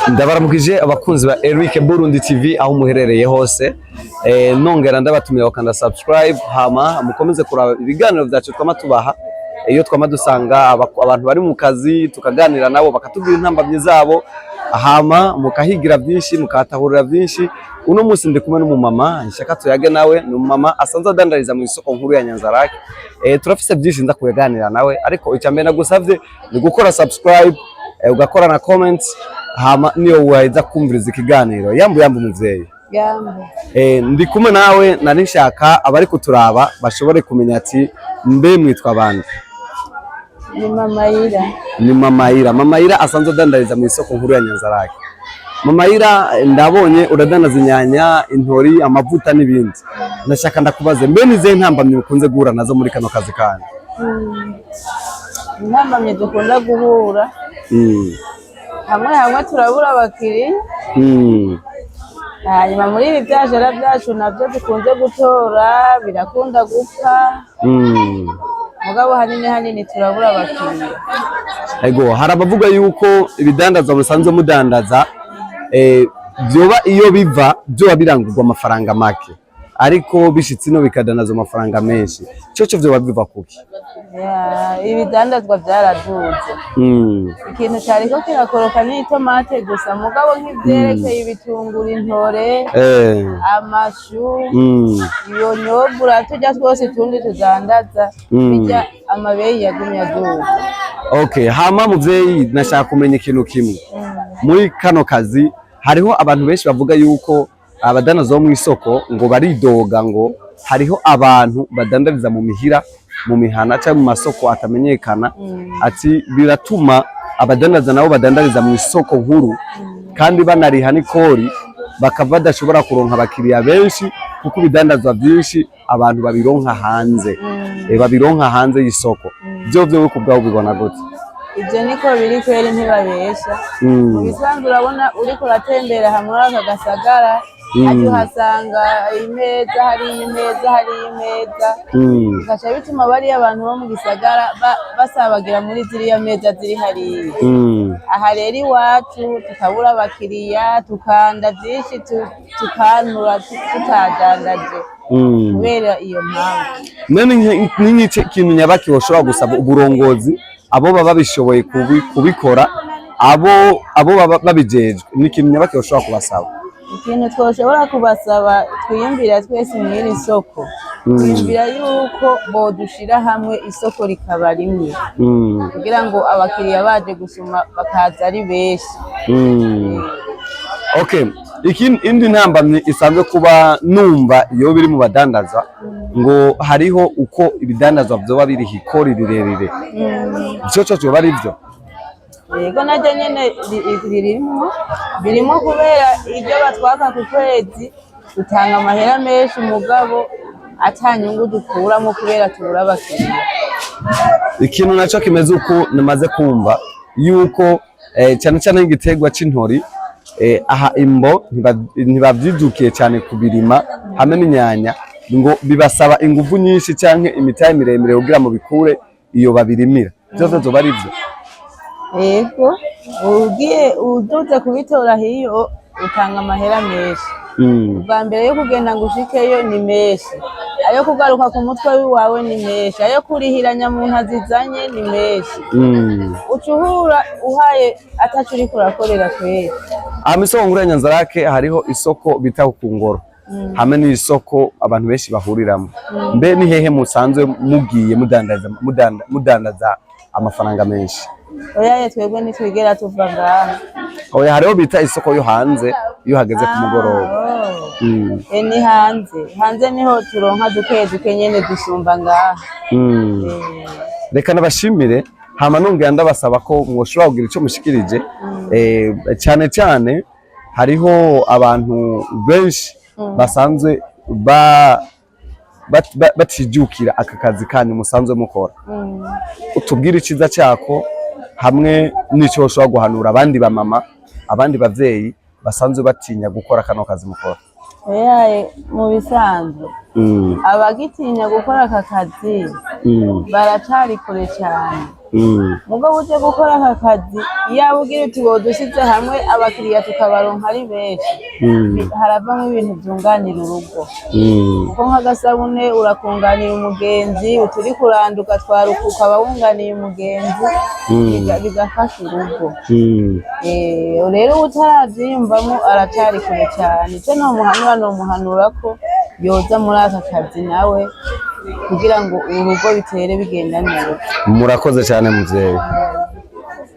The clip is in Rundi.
Ndabaramukije abakunzi ba Eric Burundi TV aho muherereye hose. Nongera ndabatumira bakanda subscribe, hama mukomeze kuraba ibiganiro byacu twama tubaha. Iyo twama dusanga abantu bari mu kazi, tukaganira nabo, bakatubwira intambamyi zabo, hama mukahigira byinshi, mukahatahurira byinshi. Uno munsi ndi kumwe n'umumama nshaka tuyage nawe. Ni umumama asanzwe adandariza mu isoko nkuru ya Nyanzarake. Turafise byinshi nza kuganira nawe, ariko icya mbere nagusavye ni gukora subscribe, ugakora na comments, hama niyo waheza kumviriza ikiganiro. Yambu yambu, muvyeyi. Yambu. Ndi kumwe nawe, nari nshaka abari kuturaba bashobore kumenya ati mbe mwitwa bande? Ni Mama Ira. Ni Mama Ira. Mama Ira asanzwe adandariza mu isoko nkuru ya Nyanzarake. Mama Ira, ndabonye uradandaza inyanya, intori, amavuta n'ibindi. Ndashaka ndakubaze, mbe nizihe ntambamyi mukunze guhura nazo muri kano kazi kanyu? Intambamyi dukunda guhura, hamwe hamwe turabura abakiriya. Hanyuma muri ibi byajara byacu nabyo dukunze gutora birakunda gupfa. Mugabo hanini hanini turabura abakiriya. Ego, hari abavuga yuko ibidandazwa musanzwe mudandaza, vyoba iyo biva vyoba birangurwa amafaranga make, ariko bishitse ino bikadandazwa amafaranga menshi. Coco vyoba biva kuki? Ya, ibidandazwa byaraduze. Ikintu cyariko kirakoroka ni itomate gusa, mugabo nk'ivyerekeye ibitunguru, intore, amashu, iyo nyobura, turya twose tundi tudandaza, bijya amabeyi yagumye aduga. Okay, hama muvyeyi, nashaka kumenya ikintu kimwe. Muri kano kazi hariho abantu benshi bavuga yuko abadandaza bo mw'isoko ngo baridoga, ngo hariho abantu badandariza mu mihira, mu mihana cyangwa mu masoko atamenyekana, ati biratuma abadandaza nabo badandariza mu isoko nkuru kandi banariha n'ikori bakaba badashobora kuronka abakiriya benshi, kuko ibidandazwa byinshi abantu babironka hanze, babironka hanze y'isoko. Byo byo ku bwawe ubibona gute? Ibyo niko biri kweri, ntibabesha. Mu bisanzwe urabona uriko uratembera hamwe aka gasagara, hajya uhasanga imeza hariya, imeza hariya, imeza, bigaca bituma bariya abantu bo mu gisagara basabagira muri ziriya meza ziri hariya. Aha rero iwacu tukabura abakiriya, tukanda byinshi, tukanura tutadandaje kubera iyo mpamvu. None ni nk'iki kintu nyabaki woshobora gusaba uburongozi, abo baba babishoboye kubikora, abo baba babijejwe? Ni ikintu nyabaki woshobora kubasaba? Ikintu twoshobora kubasaba, twiyumvira twese mw'iri soko, twiyumvira yuko bodushira hamwe, isoko rikaba rimwe, kugira ngo abakiriya baje gusuma bakaza ari benshi. Okay, indi ntambamyi isanzwe kuba numva iyo biri mu badandaza, ngo hariho uko ibidandazwa vyoba biriho ikori rirerire. Ico co vyoba ari vyo? Yego, naryo nyene ririmwo, birimo, kubera ibyo batwaka ku kwezi dutanga amahera menshi, mugabo ata nyungu dukuramo kubera tubura abakiriya. Ikintu naco kimeze uko, namaze kumva yuko cyane cyane nk'igiterwa c'intori, aha imbo ntibavyijukiye cyane kubirima, hamwe n'inyanya, ngo bibasaba inguvu nyinshi canke imitahe miremire kugira mu bikure iyo babirimira. Vyose vyoba ari vyo? Yego, ugiye uduze kubitora hiyo utanga amahera menshi. Ubwa mbere yo kugenda ngo ushikeyo ni menshi, ayo kugaruka ku mutwe wawe ni menshi, ayo kurihira nyamuntu azizanye ni menshi. Uca uhura uhaye ataco uriko urakorera kweri. Aha mw'isoko nkuru ya Nyanzarake hariho isoko bita ku Ngoro, hamwe n'isoko abantu benshi bahuriramo. Mbe ni hehe musanzwe mugiye mudandaza, mudandaza amafaranga menshi? Oyaye, twebwe ntitwigera tuva ngaha. Oya, hariho bita isoko yo hanze iyo hageze ku mugoroba. Ah, oh. E, ni hanze, hanze niho turonka duke duke nyene dusumba ngaha. Reka nabashimire, hama nongera ndabasaba ko mwoshobora kugira ico mushikirije. Cyane cyane hariho abantu benshi basanzwe batijukira aka kazi kanyu musanzwe mukora. Utubwire iciza cyako hamwe n'ico woshobora guhanura abandi bamama, abandi bavyeyi basanzwe batinya gukora kano kazi mukora. Oyaye, mu bisanzwe abagitinya gukora aka kazi baracari kure cyane. Mugabo uje gukora aka kazi, iyaba ugira uti wodushyize hamwe abakiriya tukabaronka ari benshi, haravamo ibintu byunganira urugo, kuko nk'agasabune urakunganira umugenzi, uturi kuranduka twaruka ukaba wunganiye umugenzi, bigafasha urugo. Rero utaravyiyumvamo aracari kure cyane. Ico nomuhanura, nomuhanura ko yoza muri aka kazi nawe kugira ngo urugo bitere bigenda neza. Murakoze cyane, muvyeyi.